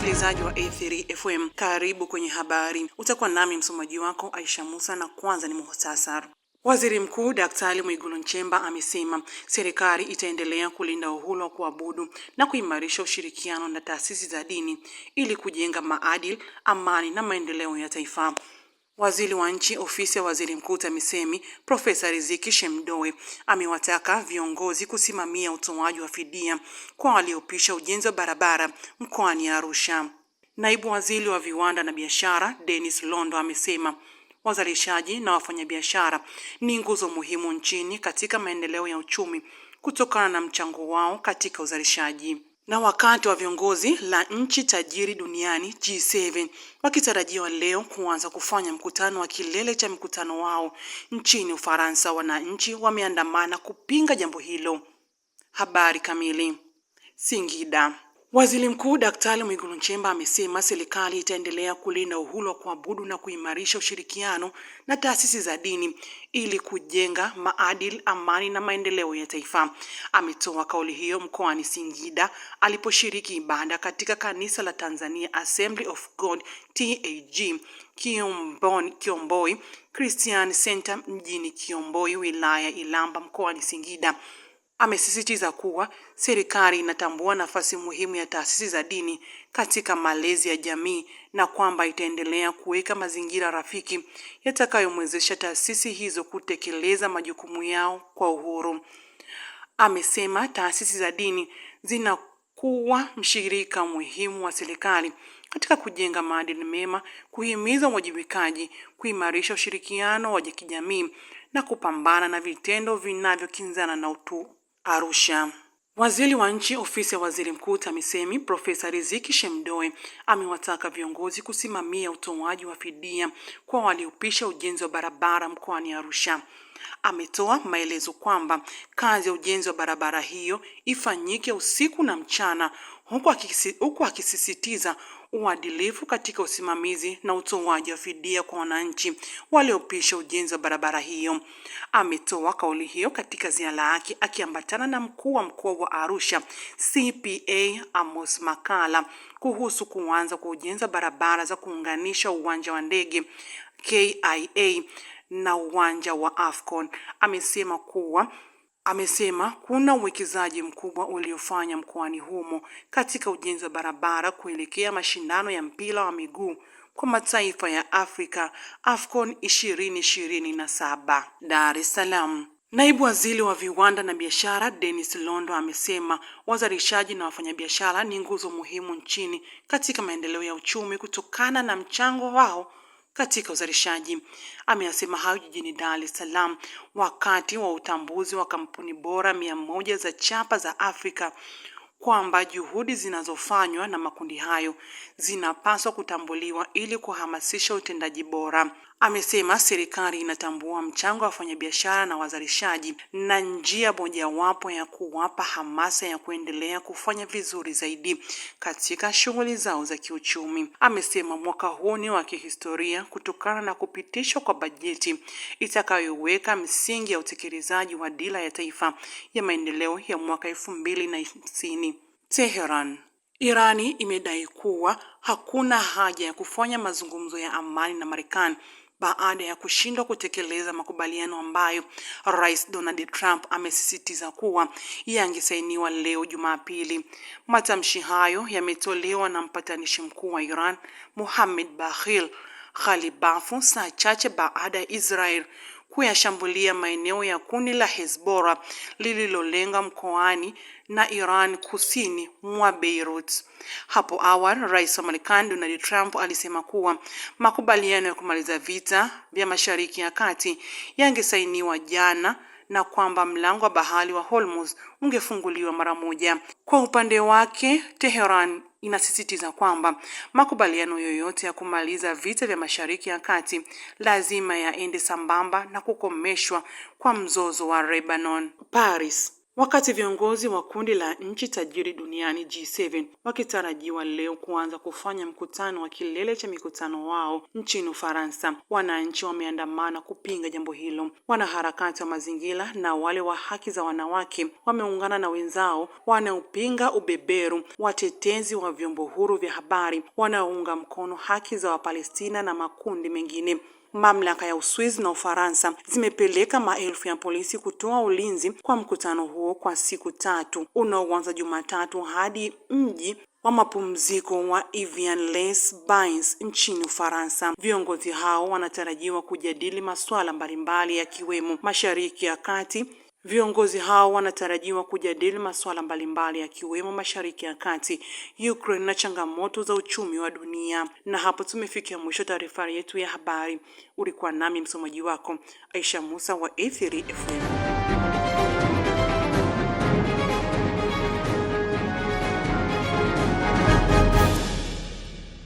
Msikilizaji wa A3 FM, karibu kwenye habari. Utakuwa nami msomaji wako Aisha Musa, na kwanza ni muhtasari. Waziri Mkuu Daktari Mwigulu Nchemba amesema serikali itaendelea kulinda uhuru wa kuabudu na kuimarisha ushirikiano na taasisi za dini ili kujenga maadili, amani na maendeleo ya taifa. Waziri wa Nchi, Ofisi ya Waziri Mkuu TAMISEMI, Profesa Riziki Shemdoe amewataka viongozi kusimamia utoaji wa fidia kwa waliopisha ujenzi wa barabara mkoani Arusha. Naibu Waziri wa Viwanda na Biashara, Dennis Londo amesema wazalishaji na wafanyabiashara ni nguzo muhimu nchini katika maendeleo ya uchumi kutokana na mchango wao katika uzalishaji. Na wakati wa viongozi la nchi tajiri duniani G7 wakitarajiwa leo kuanza kufanya mkutano wa kilele cha mkutano wao nchini Ufaransa, wananchi wameandamana kupinga jambo hilo. Habari kamili. Singida. Waziri Mkuu Daktari Mwigulu Nchemba amesema serikali itaendelea kulinda uhuru wa kuabudu na kuimarisha ushirikiano na taasisi za dini ili kujenga maadili, amani na maendeleo ya taifa. Ametoa kauli hiyo mkoani Singida aliposhiriki ibada katika kanisa la Tanzania Assembly of God TAG Kiomboi Christian Center mjini Kiomboi, wilaya Ilamba, mkoani Singida. Amesisitiza kuwa serikali inatambua nafasi muhimu ya taasisi za dini katika malezi ya jamii na kwamba itaendelea kuweka mazingira rafiki yatakayomwezesha taasisi hizo kutekeleza majukumu yao kwa uhuru. Amesema taasisi za dini zinakuwa mshirika muhimu wa serikali katika kujenga maadili mema, kuhimiza uwajibikaji, kuimarisha ushirikiano wa kijamii na kupambana na vitendo vinavyokinzana na utu. Arusha. Waziri wa Nchi, Ofisi ya Waziri Mkuu TAMISEMI, Profesa Riziki Shemdoe amewataka viongozi kusimamia utoaji wa fidia kwa waliopisha ujenzi wa barabara mkoani Arusha. Ametoa maelezo kwamba kazi ya ujenzi wa barabara hiyo ifanyike usiku na mchana, huku akisisitiza uadilifu katika usimamizi na utoaji wa fidia kwa wananchi waliopisha ujenzi wa barabara hiyo. Ametoa kauli hiyo katika ziara yake akiambatana na mkuu wa mkoa wa Arusha CPA Amos Makalla kuhusu kuanza kwa ujenzi wa barabara za kuunganisha uwanja wa ndege KIA na uwanja wa Afcon. Amesema kuna uwekezaji mkubwa uliofanya mkoani humo katika ujenzi wa barabara kuelekea mashindano ya mpira wa miguu kwa mataifa ya Afrika AFCON 2027. Dar es Salaam. Naibu Waziri wa Viwanda na Biashara Dennis Londo amesema wazalishaji na wafanyabiashara ni nguzo muhimu nchini katika maendeleo ya uchumi kutokana na mchango wao katika uzalishaji. Ameyasema hayo jijini Dar es Salaam wakati wa utambuzi wa kampuni bora 100 za chapa za Afrika kwamba juhudi zinazofanywa na makundi hayo zinapaswa kutambuliwa ili kuhamasisha utendaji bora. Amesema serikali inatambua mchango wa wafanyabiashara na wazalishaji na njia mojawapo ya kuwapa hamasa ya kuendelea kufanya vizuri zaidi katika shughuli zao za kiuchumi. Amesema mwaka huu ni wa kihistoria kutokana na kupitishwa kwa bajeti itakayoweka msingi ya utekelezaji wa Dira ya Taifa ya Maendeleo ya mwaka 2050. Teheran. Irani imedai kuwa hakuna haja ya kufanya mazungumzo ya amani na Marekani baada ya kushindwa kutekeleza makubaliano ambayo Rais Donald Trump amesisitiza kuwa yangesainiwa leo Jumapili. Matamshi hayo yametolewa na mpatanishi mkuu wa Iran, Mohammad Baghil Ghalibafu, saa chache baada ya Israel kuyashambulia maeneo ya kundi la Hezbollah lililolenga mkoani na Iran kusini mwa Beirut. Hapo awali, Rais wa Marekani Donald Trump alisema kuwa makubaliano ya kumaliza vita vya Mashariki ya Kati yangesainiwa jana na kwamba mlango wa bahari wa Hormuz ungefunguliwa mara moja. Kwa upande wake, Teheran inasisitiza kwamba makubaliano yoyote ya kumaliza vita vya Mashariki ya Kati lazima yaende sambamba na kukomeshwa kwa mzozo wa Lebanon. Paris. Wakati viongozi wa kundi la nchi tajiri duniani G7 wakitarajiwa leo kuanza kufanya mkutano wa kilele cha mikutano wao nchini Ufaransa, wananchi wameandamana kupinga jambo hilo. Wanaharakati wa mazingira na wale wa haki za wanawake wameungana na wenzao wanaopinga ubeberu, watetezi wa vyombo huru vya habari, wanaounga mkono haki za Wapalestina na makundi mengine. Mamlaka ya Uswizi na Ufaransa zimepeleka maelfu ya polisi kutoa ulinzi kwa mkutano huo kwa siku tatu unaoanza Jumatatu hadi mji wa mapumziko wa Evian-les-Bains nchini Ufaransa. Viongozi hao wanatarajiwa kujadili masuala mbalimbali yakiwemo Mashariki ya Kati. Viongozi hao wanatarajiwa kujadili masuala mbalimbali yakiwemo Mashariki ya Kati, Ukraine na changamoto za uchumi wa dunia. Na hapo tumefikia mwisho taarifa yetu ya habari. Ulikuwa nami msomaji wako Aisha Musa wa A3 FM.